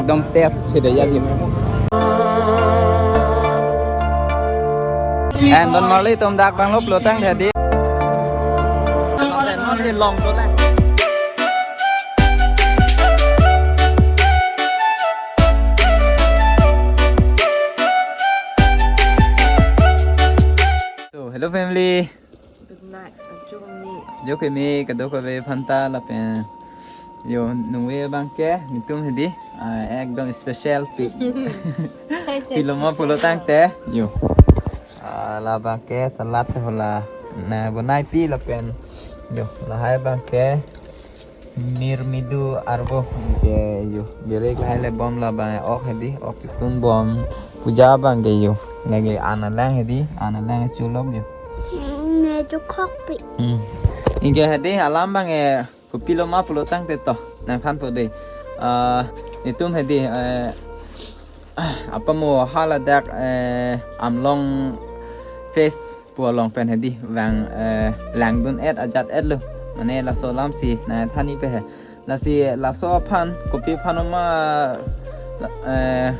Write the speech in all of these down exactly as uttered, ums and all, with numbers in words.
Ekdom test phede ya di. And don marli atum dak abang lo pulotangte di. Long to le. So, hello family. Good night. Ajo keme. Ajo keme kadokave aphanta lapen. Yo, nungve abangke, netum hedi. Ah, ekdom special pi. Piloma pulotangte. Yo. Ah, labangke salad hola. Na bonai pi lapen. Yo, lahai abangke. Mirmidu arbo ke yo. Birek lahai le bom labang ok hedi. Ok tun bom. Puja abangke yo. Lagi ana lang hedi. Ana lang chulok yo. Ne chukhok pi. Hmm. Anke hedi alam abang e kopiloma pulotangte to. Nangthanpo dei. Ah, netum hedi, eh, apamo haladak, eh, Amlong Fest pu along pen hedi vang, eh, langdun-et ajat-et lo. Mane laso alamsi nangthan-ipe he. Lasi laso aphan, kopi aphan oma, eh,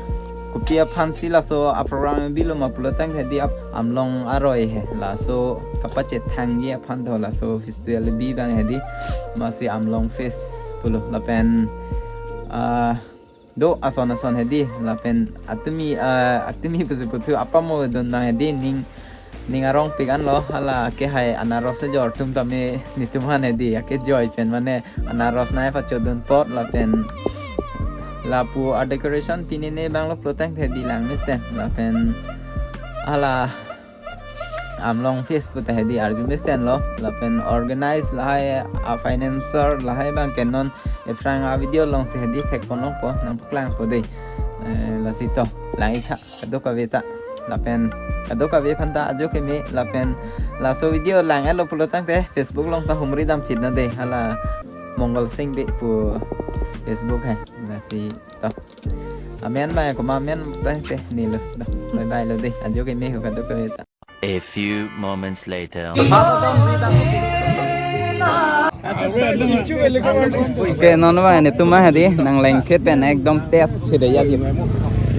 kopi aphansi laso aprogram biloma pulotangte hedi ap-, Amlong aroi he. Laso kapachethangji aphan do laso festival bi abang hedi. Masi Amlong Fest pulo lapen, ah, do ason ason hedi lapen atumi, ah, atumi pusi puthu apamo dun abang hedi ning, ning arongpik anlo hala ke hai anaros ajor atum tame netum aphan hedi ake joy pen mane anaros nai pachodun apot lapen lapu a decoration pinine abang lo pulotangte hedi langmesen lapen hala Amlong Fest puta hedi arjumesen lo lapen organize lahai a financer lahai abangke non aphrang a video alongsi hedi thekpon longpo nangpaklangpo dei. Eh, lasi to lang-ik tha kadokave ta lapen kadokave aphanta ajo keme lapen laso video lang-et lo pulotangte Facebook along ta humri dam phit non dei hala Mongol Singh Bey pu Facebook hai lasi to. Amen abang komat amen abangte nilo. Bye bye lo dei. Ajo keme ho kadokave ta. A few moments later. Ke non abang netum hedi nanglengphit pen ekdom test phide ya di.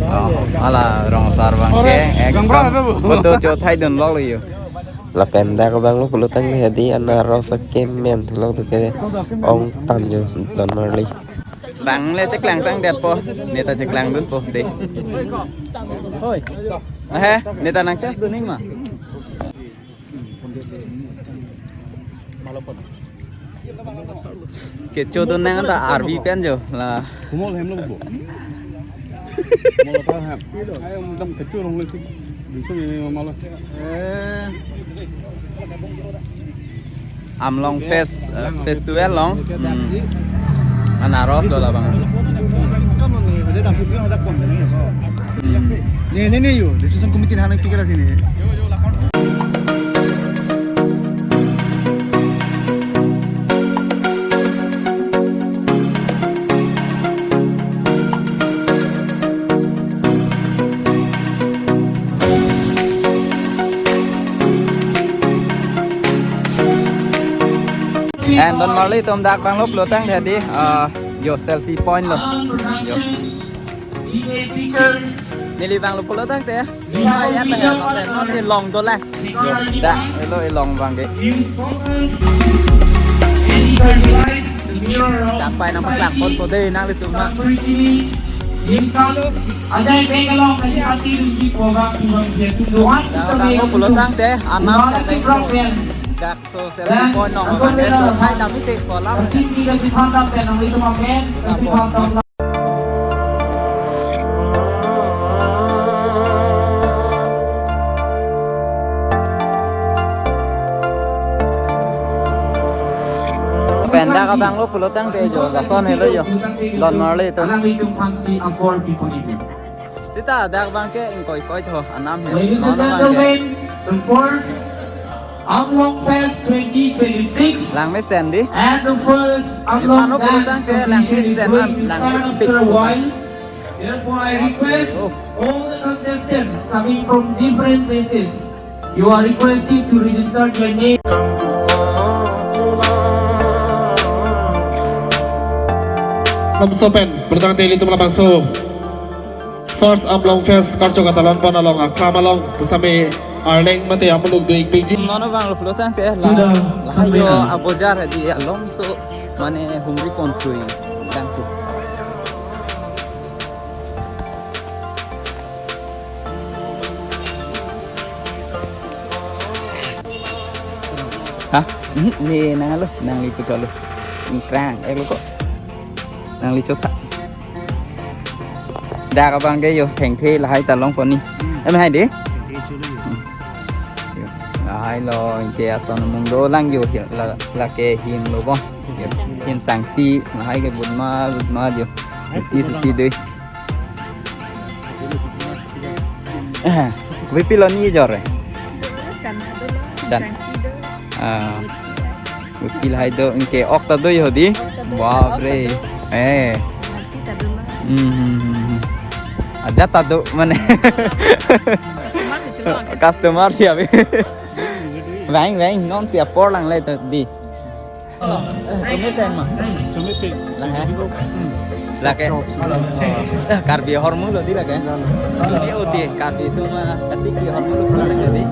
Oh, hala rong asar abangke ekdom photo chothaidun lok lo yo. Lapen dak abang lo pulotangte hedi anaros akemen thulok tu ke ong tan jo don marli. Bang le cheklangtangdetpo, neta cheklangdunpo dei. Hoi. Ahe, neta nangtestdun-ik ma. Kechodun nang ta arvi pen jo la. Kumol hem lo bo. Kumol pa hem. Ayo mudam kecho rong le sik. Bisu ni mama lo. Eh. Amlong Fest, eh, Festival along. Hmm. Anaros lo labang. Hmm. Ni ni ni yo, decision committee hana pikir sini. And don marli atum dak abang lo pulotangte hedi, ah, yo selfie point lo. Yo. Neli abang lo pulotangte. Ai, ya, tengah, non ni long do le. Yo, dak, elo, elong abangke. Dak pai nangpaklangponpo dei nanglitum ma. Dak abang lo pulotangte, anam pen dak. So, selfie point nong, ane so thai dam ite kolam. Pen dak abang lo pulotangte jo, lason helo jo. Don marli atum. Sita dak abangke ingkoi-koi tho anam he. Ladies and gentlemen, the first Amlong Fest twenty twenty-six. Langmesen di. And the first Amlong Dance Competition is going to start after a while. Therefore, I request all the contestants coming from different places, you are requested to register your name. Lamso pen, pulotangte ilitum labangso First Amlong Fest karcho katalon pon along aklam along pusitame arleng mate amuluk do-ikpikji. Non abang lo pulotangte la, lahai yo abojar hedi alongso mane humri pon tui dangku. Ha? Mhm, ne nanglo, nangli puchotlo. Ingkrang, eklo ko. Nangli chotha. Dak abang ke yo thengthe lahai ta long pon ni. Em hai de? Hmm. Yo. Lahai lo, anke ason mung dolang yo, la, lake him lo bong. Yo. Him sangti, lahai ke butma, butma yo. Suti, suti de. Kopi pilo ni jor re? Chan. Ah. Kopi lahai do, anke ok ta do yo di? Ok ta do, bap re. Ok ta do. Eh. Achi ta do na. Hmm, hmm, hmm, hmm. Ajat ta do mane. Customer si chulo. Customer si abi. Vang, vang, non si apor lang le to di. Tumi sen ma? Tumi pi. Lah, eh? Lake. Eh, Karbi ahormu lo di lake. Ini uti Karbi atum ma katiki ahormu lo pernah jadi.